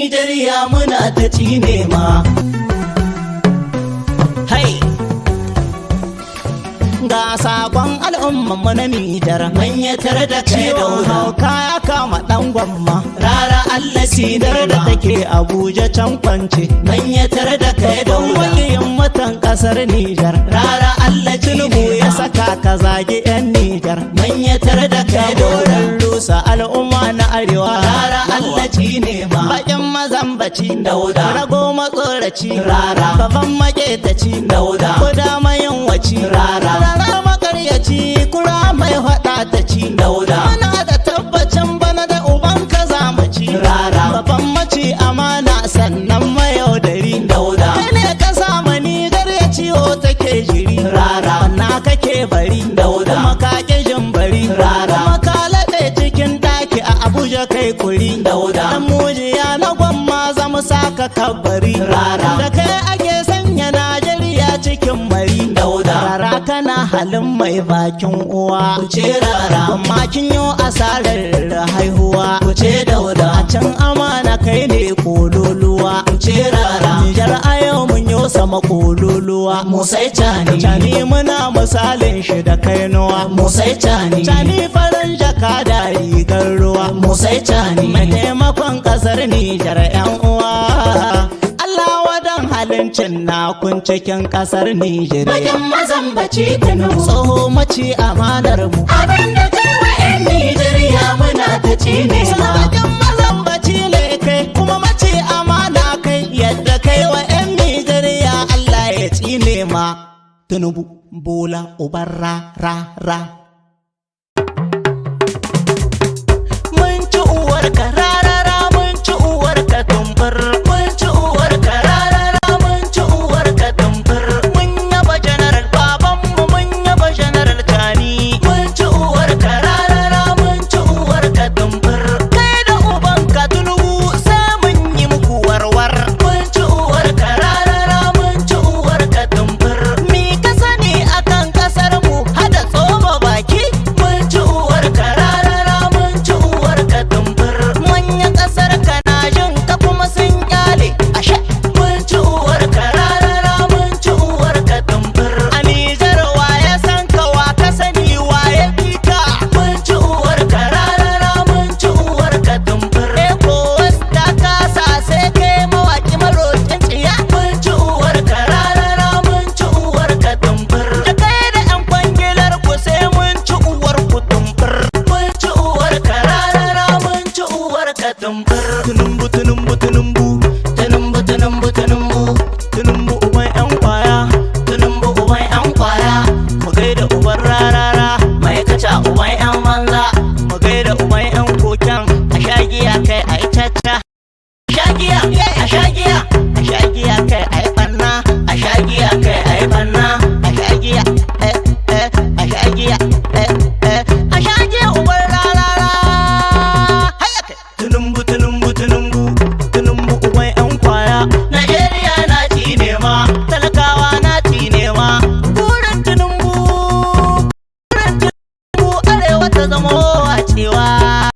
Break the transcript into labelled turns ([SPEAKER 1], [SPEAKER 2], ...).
[SPEAKER 1] Nijeriya muna ta cine ma. Hai! Ga sakon al'umman mu na Nijar.
[SPEAKER 2] Manya tare da kai
[SPEAKER 1] Ciwon
[SPEAKER 2] Dauda.
[SPEAKER 1] hauka ya kama ɗan gwamma.
[SPEAKER 2] Rara Allah
[SPEAKER 1] Sidar da
[SPEAKER 2] sinarda.
[SPEAKER 1] take Abuja can kwance.
[SPEAKER 2] Manya tare da kai
[SPEAKER 1] Babban
[SPEAKER 2] Dauda.
[SPEAKER 1] makiyin mutan ƙasar Nijar.
[SPEAKER 2] Rara Allah
[SPEAKER 1] Tinubu ya saka ka zagi 'yan Nijar.
[SPEAKER 2] Manya tare da kai Dauda.
[SPEAKER 1] Jagoran rusa al'umma na arewa.
[SPEAKER 2] Rara Allah cine ma.
[SPEAKER 1] Bakin mazambaci.
[SPEAKER 2] Dauda.
[SPEAKER 1] Rago matsoraci.
[SPEAKER 2] Rara.
[SPEAKER 1] Baban maƙetaci.
[SPEAKER 2] Dauda.
[SPEAKER 1] Kuda mayin waci.
[SPEAKER 2] Rara.
[SPEAKER 1] Rara makaryaci. Kura mai faɗa ta ci.
[SPEAKER 2] Dauda.
[SPEAKER 1] Muna da tabbacin bana da uban ka za mu ci.
[SPEAKER 2] Rara.
[SPEAKER 1] Baban maci amana sannan mayaudari.
[SPEAKER 2] Dauda.
[SPEAKER 1] Kai ne ka sa Nijar ya ciwo take jiri.
[SPEAKER 2] Rara.
[SPEAKER 1] Banna kake bari.
[SPEAKER 2] Dauda.
[SPEAKER 1] Kuma ka ƙi jin bari.
[SPEAKER 2] Rara.
[SPEAKER 1] Kuma ka laɗe cikin ɗaki a Abuja kai kuri.
[SPEAKER 2] Dauda.
[SPEAKER 1] Dan mujiya na gwamma za mu saka kabari.
[SPEAKER 2] Rara.
[SPEAKER 1] Da kai ake sanya Najeriya cikin mari.
[SPEAKER 2] Dauda.
[SPEAKER 1] Rara kana halin mai bakin uwa.
[SPEAKER 2] Kuce rara.
[SPEAKER 1] Gwamma kin yo asarar haihuwa.
[SPEAKER 2] Kuce Dauda.
[SPEAKER 1] A can amana kai ne kololuwa.
[SPEAKER 2] Kuce rara.
[SPEAKER 1] Nijar a yau mun yo sama kololuwa.
[SPEAKER 2] Musai Cani.
[SPEAKER 1] Cani muna misalin shi da kainuwa.
[SPEAKER 2] Musai Cani.
[SPEAKER 1] Cani farin jaka da rigar ruwa.
[SPEAKER 2] Musai Cani.
[SPEAKER 1] Mai taimakon kasar Nijar 'yan uwa. Allah wadan halin cin nakun cikin kasar Nijar.
[SPEAKER 2] Bakin mazambaci Tinubu.
[SPEAKER 1] Tsoho maci amanar mu.
[SPEAKER 2] Abin da kai wa 'yan Nijeriya muna ta cine ma.
[SPEAKER 1] Bakin mazambaci ne kai kuma maci amana kai yadda kai wa 'yan Nijeriya Allah ya tsine ma. Tinubu Bola uban ra ra ra. Mun ci uwarka rarara, mun ci uwarka tumbur, mun ci uwarka rarara, mun ci uwarka tumbur. Mun yaba General babanmu, mun yaba General Tani.
[SPEAKER 2] Mun ci uwarka rarara, mun ci uwarka tumbur.
[SPEAKER 1] Kai da ubanka Tinubu sai mun yi muku warwar.
[SPEAKER 2] Mun ci uwarka rarara, mun ci uwarka tumbur.
[SPEAKER 1] Mi ka sani akan kasar mu hada tsoma baki?
[SPEAKER 2] Mun ci uwarka rarara, mun ci uwarka tumbur.
[SPEAKER 1] Manyan kasar ka na jin ka kuma sun kyale ashe.
[SPEAKER 2] Mun ci uwarka rarara, mun ci uwarka tumbur.
[SPEAKER 1] A Nijar wa ya san ka, wa ka sani, wa ya bi ka?
[SPEAKER 2] Mun ci uwarka rarara, mun ci uwarka tumbur.
[SPEAKER 1] ECOWAS ta kasa sai kai mawaki maroƙin tsiya.
[SPEAKER 2] Mun ci uwarka rarara, mun ci uwarka tumbur.
[SPEAKER 1] Da kai da 'yan kwangilar ku sai mun ci uwar ku tumbur.
[SPEAKER 2] Mun ci uwarka rarara, mun ci uwarka tumbur.
[SPEAKER 1] Tunumbu, tunumbu, tunumbu.
[SPEAKER 2] Tinubu.